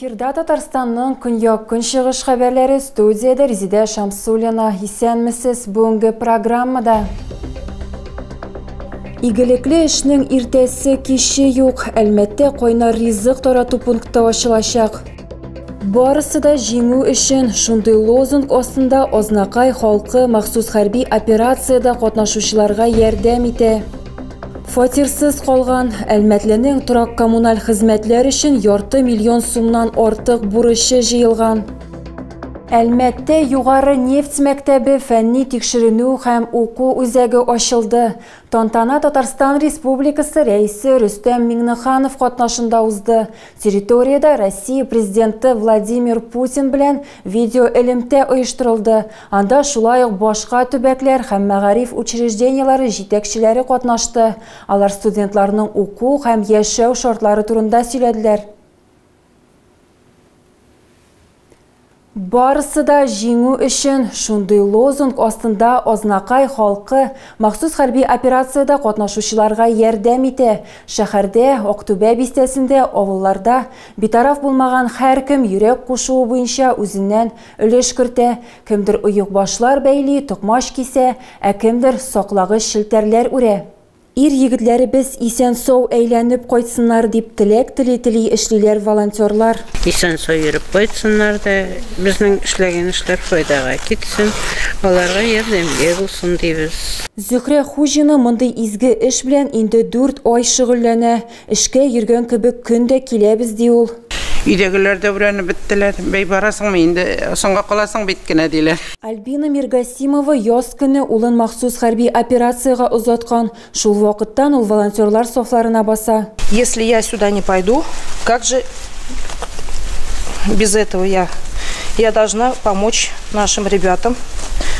Эфирда Татарстанның көньяк-көнчыгыш хәбәрләре, студиядә Резидә Шамсуллина. Исәнмесез, бүгенге программада. Игелекле эшнең иртәсе киче юк. Әлмәттә кайнар ризык тарату пункты ачылачак. Барысы да җиңү өчен. Шундый лозунг астында Азнакай халкы махсус хәрби операциядә катнашучыларга ярдәм итә. Фатирсыз калган Әлмәтленең торак-коммуналь хезмәтләр өчен ярты миллион сумнан артык бурычы җыелган. Әлмәттә югары нефть мәктәбе фәнни тикшеренү һәм уку үзәге ачылды. Тантана Татарстан Республикасы Рәисе Рөстәм Миңнеханов катнашында узды. Территориядә Россия Президенты Владимир Путин белән видеоэлемтә оештырылды. Анда шулай ук башка төбәкләр һәм мәгариф учреждениеләре җитәкчеләре катнашты. Алар студентларның уку һәм яшәү шартлары турында сөйләделәр. Барысы да җиңү өчен. Шундый лозунг астында Азнакай халкы махсус хәрби операциядә катнашучыларга ярдәм итә. Шәһәрдә, Актүбә бистәсендә, авылларда битараф булмаган һәркем йөрәк кушуы буенча үзеннән өлеш кертә. Кемдер оекбашлар бәйли, токмач кисә, ә кемдер саклагыч челтәрләр үрә. Ир егетләребез исән-сау әйләнеп кайтсыннар дип теләк тели-тели эшлиләр волонтерлар. Исән-сау йөреп кайтсыннар да, безнең эшләгән эшләр файдага китсен, аларга ярдәмгә булсын дибез. Зөһрә Хуҗина мондый изге эш белән инде 4 ай шөгыльләнә. Эшкә йөргән кебек көн дә киләбез, ди ул. Өйдәгеләр дә өйрәнеп беттеләр. Бәй барасыңмы инде, соңга каласың бит кенә диләр. Альбина Миргасимова яз көне улын махсус хәрби операциягә озаткан. Шул вакыттан ул волонтерлар сафларына баса. Если я сюда не пойду, как же без этого я? Я должна помочь нашим ребятам,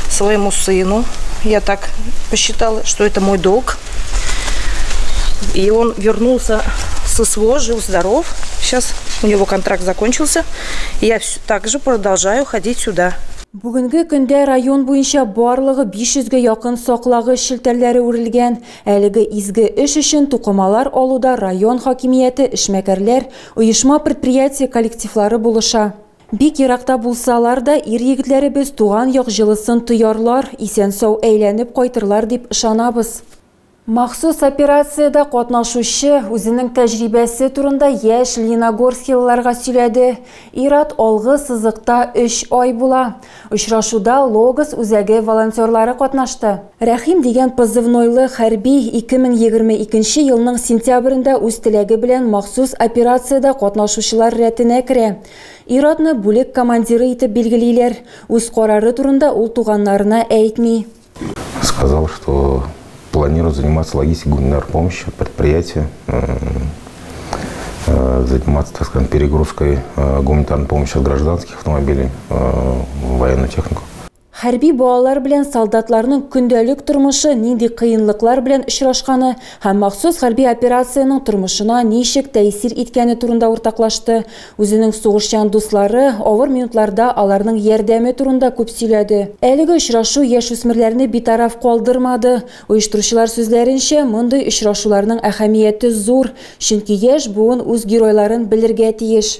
своему сыну. Я так посчитала, что это мой долг. И он вернулся с СВО, жив, здоров. Сейчас у него контракт закончился. Я также продолжаю ходить сюда. Бүгенге көндә район буенча барлыгы 500гә якын саклагыч челтәрләре үрелгән. Әлеге изге эш өчен тукымалар алуда район хакимияте, эшмәкәрләр, оешма предприятие коллективлары булыша. Бик еракта булсалар да, ир егетләребез туган як җылысын тоярлар, исән-сау әйләнеп кайтырлар дип ышанабыз. Махсус операциядә катнашучы үзенең тәҗрибәсе турында яшь лениногорскилыларга сөйләде. Ир-ат алгы сызыкта 3 ай була. Очрашуда Логос үзәге волонтерлары катнашты. Рәхим дигән позывнойлы хәрби 2022 елның сентябрендә үз теләге белән махсус операциядә катнашучылар рәтенә керә. Ир-атны бүлек командиры итеп билгелиләр. Үз карары турында ул туганнарына әйтми. Сказал, что планирую заниматься логистикой гуманитарной помощи, предприятия, заниматься, так скажем, перегрузкой гуманитарной помощи от гражданских автомобилей в военную технику. Хәрби балалар белән солдатларның көндәлек тормышы нинди кыенлыклар белән очрашканы һәм махсус хәрби операциянең тормышына ничек тәэсир иткәне турында уртаклашты. Үзенең сугышчан дуслары авыр минутларда аларның ярдәме турында күп сөйләде. Әлеге очрашу яшүсмерләрне битараф калдырмады. Оештыручылар сүзләренчә, мондый очрашуларның әһәмияте зур, чөнки яшь буын үз геройларын белергә тиеш.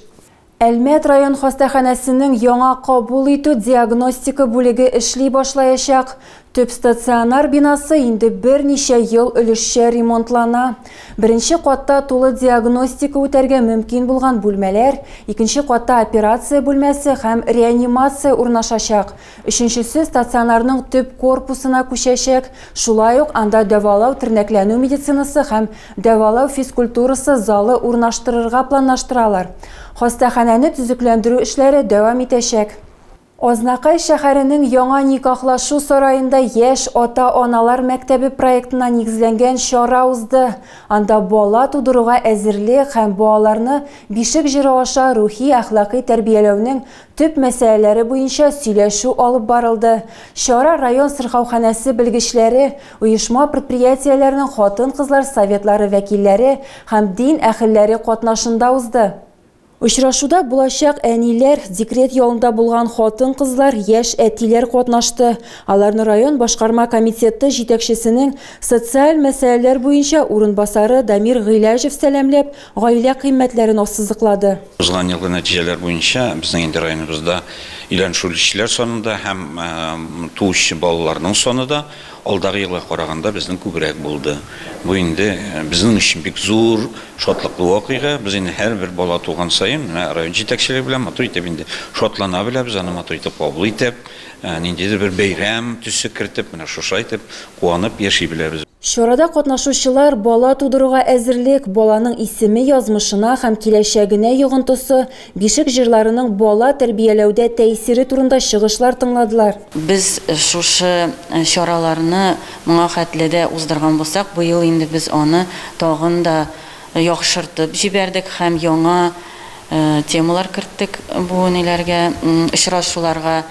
Әлмәт район хастаханәсенең яңа кабул итү диагностика бүлеге эшли башлаячак. Төп стационар бинасы инде берничә ел өлешчә ремонтлана. Беренче катта тулы диагностика үтәргә мөмкин булган бүлмәләр, икенче катта операция бүлмәсе һәм реанимация урнашачак. Өченчесе стационарның төп корпусына күчәчәк. Шулай ук анда дәвалау тернәкләнү медицинасы һәм дәвалау физкультурасы залы урнаштырырга планлаштыралар. Хастаханәне төзекләндерү эшләре дәвам итәчәк. Азнакай шәһәренең яңа никахлашу сараенда яшь ата-аналар мәктәбе проектына нигезләнгән чара узды. Анда бала тудыруга әзерлек һәм балаларны бишек җыры аша рухи әхлакый тәрбияләүнең төп мәсьәләләре буенча сөйләшү алып барылды. Чара район сырхауханәсе белгечләре, оешма предприятиеләренең хатын-кызлар советлары вәкилләре һәм дин әһелләре катнашында узды. Очрашуда булачак әниләр, декрет ялында булган хатын-кызлар, яшь әтиләр катнашты. Аларны район башкарма комитеты җитәкчесенең социаль мәсьәләләр буенча урынбасары Дамир Гыйләҗев сәламләп, гаилә кыйммәтләрен ассызыклады. Узган елгы нәтиҗәләр буенча безнең инде районыбызда өйләнешүчеләр санында һәм туучы балаларның саны да алдагы елга караганда безнең күбрәк булды. Бу инде безнең өчен бик зур шатлыклы вакыйга. Без инде һәрбер бала туган саен менә район җитәкчелеге белән матур итеп инде шатлана беләбез, аны матур итеп кабул итеп, ниндидер бер бәйрәм төсе кертеп, менә шушылай итеп куанып яши беләбез. Чарада катнашучылар бала тудыруга әзерлек, баланың исеме язмышына һәм киләчәгенә йогынтысы, бишек җырларының бала тәрбияләүдә тәэсире турында чыгышлар тыңладылар. Без шушы чараларны моңа хәтле дә уздырган булсак, быел инде без аны тагын да яхшыртып җибәрдек һәм яңа темалар керттек бу ниләргә, очрашуларга.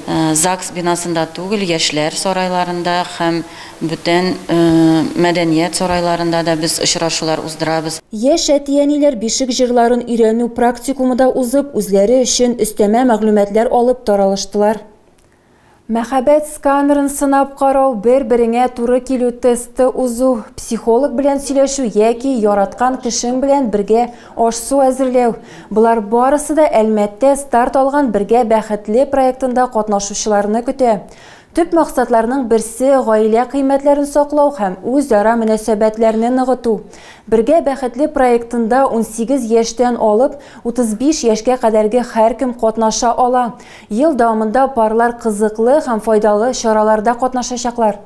ЗАГС бинасында түгел, яшьләр сарайларында һәм бүтән мәдәният сарайларында да без очрашулар уздырабыз. Яшь әти-әниләр бишек җырларын өйрәнү практикумы да узып, үзләре өчен өстәмә мәгълүматлар алып таралыштылар. Мәхәббәт сканерын сынап карау, бер-береңә туры килү тесты узу, психолог белән сөйләшү яки яраткан кешең белән бергә аш-су әзерләү. Болар барысы да Әлмәттә старт алган Бергә бәхетле проектында катнашучыларны көтә. Төп максатларның берсе гаилә кыйммәтләрен саклау һәм үзара мөнәсәбәтләрне ныгыту. Бергә бәхетле проектында 18 яшьтән алып 35 яшькә кадәрге һәркем катнаша ала. Ел дәвамында парлар кызыклы һәм файдалы чараларда катнашачаклар.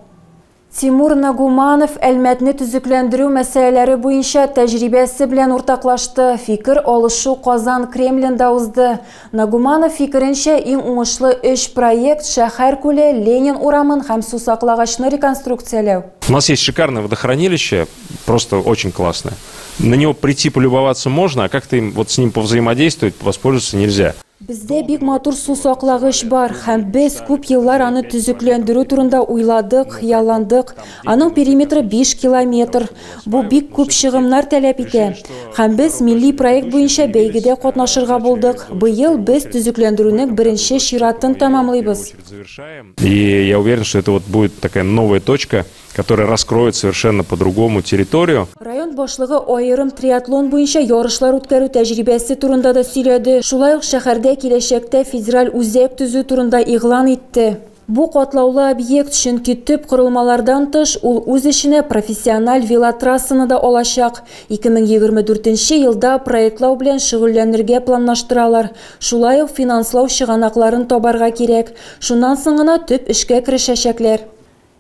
Тимур Нагуманов Әлмәтне төзекләндерү мәсьәләләре буенча тәҗрибәсе белән уртаклашты. Фикер алышу Казан Кремлендә узды. Нагуманов фикеренчә, иң уңышлы 3 проект шәһәр күле, Ленин урамын һәм сусаклагычны реконструкцияләү. У нас есть шикарное водохранилище, просто очень классное. На него прийти полюбоваться можно, а как-то им вот с ним повзаимодействовать, воспользоваться нельзя. Бездә бик матур сусаклагыч бар, һәм без күп еллар аны төзекләндерү турында уйладык, хыялландык. Аның периметры 5 километр. Бу бик күп чыгымнар таләп итә. Һәм без милли проект буенча бәйгедә катнашырга булдык. Быел без төзекләндерүнең беренче чиратын тәмамлыйбыз. И я уверен, что это вот будет такая новая точка, которая раскроет совершенно по-другому территорию. Район башлыгы аерым триатлон буенча ярышлар үткәрү тәҗрибәсе турында да сөйләде. Шулай ук шәһәрдә киләчәктә федераль үзәк төзү турында игълан итте. Бу катлаулы объект, чөнки төп корылмалардан тыш ул үз эченә профессиональ велотрассаны да алачак. 2024 елда проектлау белән шөгыльләнергә планлаштыралар. Шулай ук финанслау чыганакларын табарга кирәк. Шуннан соң гына төп эшкә керешәчәкләр.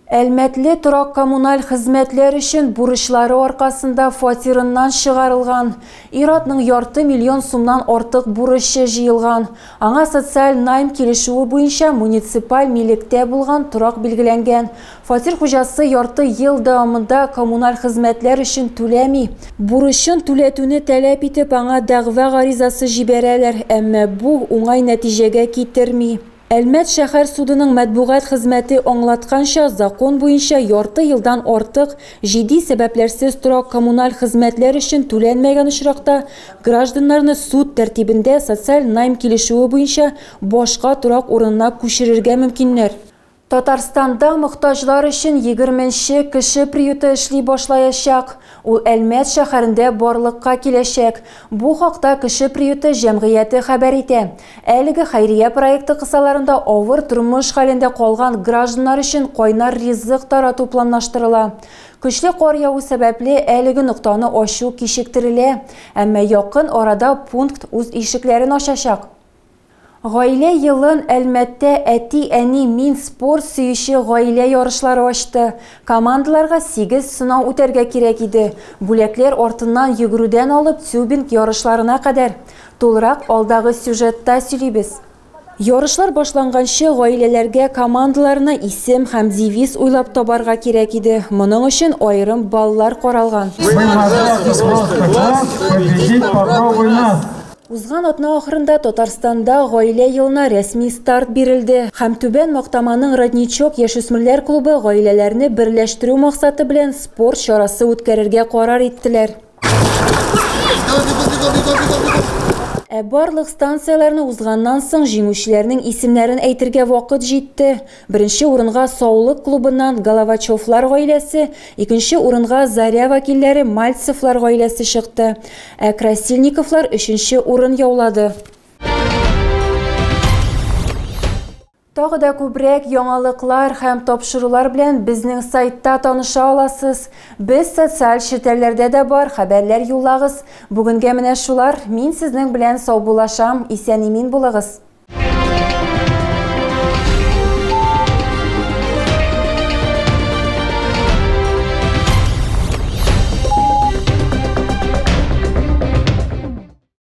Әлмәтле торак коммуналь хезмәтләр өчен бурычлары аркасында фатирыннан чыгарылган. Ир-атның 0,5 миллион сумнан артык бурычы җыелган. Аңа социаль найм килешүе буенча муниципаль милектә булган торак билгеләнгән. Фатир хуҗасы ярты ел дәвамында коммуналь хезмәтләр өчен түләми. Бурычын түләтүне таләп итеп аңа дәгъва гаризасы җибәрәләр, әмма бу уңай нәтиҗәгә китерми. Әлмәт шәһәр судының матбугат хезмәте аңлатканча, закон буенча ярты елдан артык җитди сәбәпләрсез торак коммуналь хезмәтләр өчен түләнмәгән очракта гражданнарны суд тәртибендә социаль найм килешүе буенча башка торак урынына күчерергә мөмкиннәр. Татарстанда мохтаҗлар өчен 20-нче кеше приюты эшли башлаячак. Ул Әлмәт шәһәрендә барлыкка киләчәк. Бу хакта кеше приюты җәмгыяте хәбәр итә. Әлеге хәйрия проекты кысаларында авыр тормыш хәлендә калган гражданнар өчен кайнар ризык тарату планлаштырыла. Көчле кар яву сәбәпле әлеге ноктаны ачу кичектерелә, әмма якын арада пункт үз ишекләрен ачачак. Гаилә елын Әлмәттә әти-әни мин спорт сөюче гаилә ярышлары ачты. Командаларга 8 сынау үтәргә кирәк иде. Бүләкләр артыннан йөгерүдән алып тюбинг ярышларына кадәр. Тулырак алдагы сюжетта сөйлибез. Ярышлар башланганчы гаиләләргә командаларына исем һәм девиз уйлап табарга кирәк иде. Моның өчен аерым баллар каралган. Узган атна ахырында Татарстанда гаилә елына рәсми старт бирелде. Һәм Түбән Мактаманың Родничок яшүсмерләр клубы гаиләләрне берләштерү максаты белән спорт чарасы үткәрергә карар иттеләр. Ә барлык станцияләрне узганнан соң җиңүчеләрнең исемнәрен әйтергә вакыт җитте. Беренче урынга Саулык клубыннан Головачевлар гаиләсе, икенче урынга Заря вәкилләре Мальцевлар гаиләсе чыкты. Ә Красильниковлар өченче урын яулады. Тагы да күбрәк яңалыклар һәм тапшырулар белән безнең сайтта таныша аласыз. Без социаль челтәрләрдә дә бар, хәбәрләр юллагыз. Бүгенгә менә шулар. Мин сезнең белән саубуллашам. Исән-имин булыгыз.